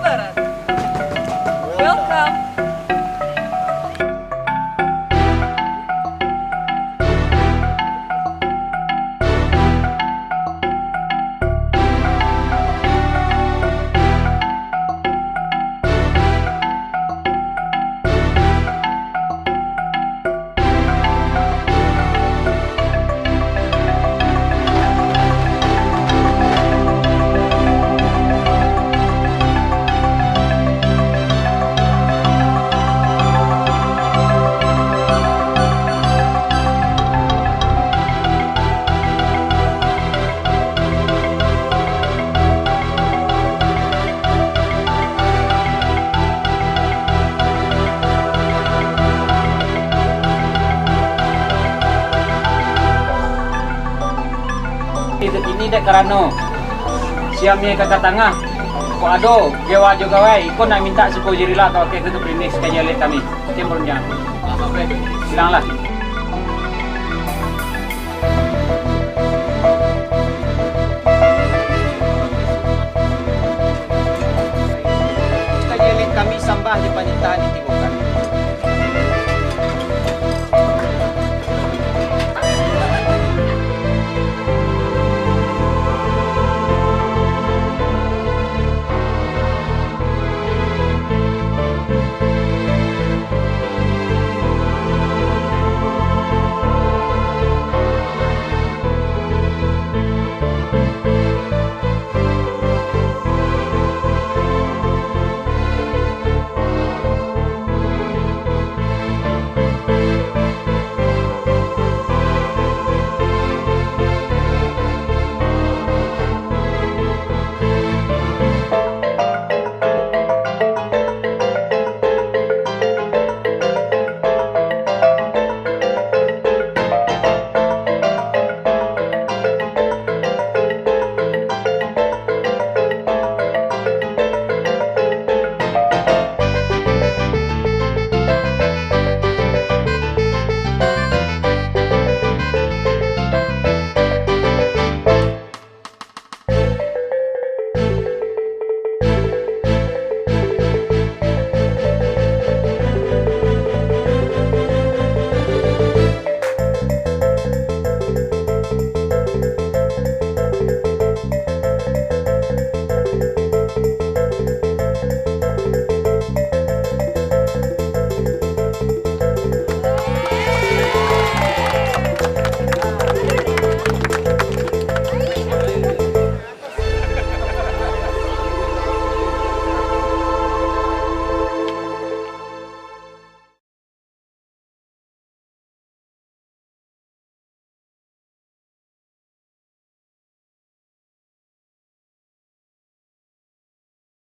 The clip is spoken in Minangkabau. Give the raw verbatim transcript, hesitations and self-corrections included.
Barat. Welcome. Ini dek karano siamnyo ka ka tangah. Kok ado Gewa jo Gawai, iko nak mintak suko Jerila ka wakil ketua Prinex ka jaleh kami. Oke, Bro, jangan. Silanglah. Ka jaleh kami sambah di panitahan di tibo.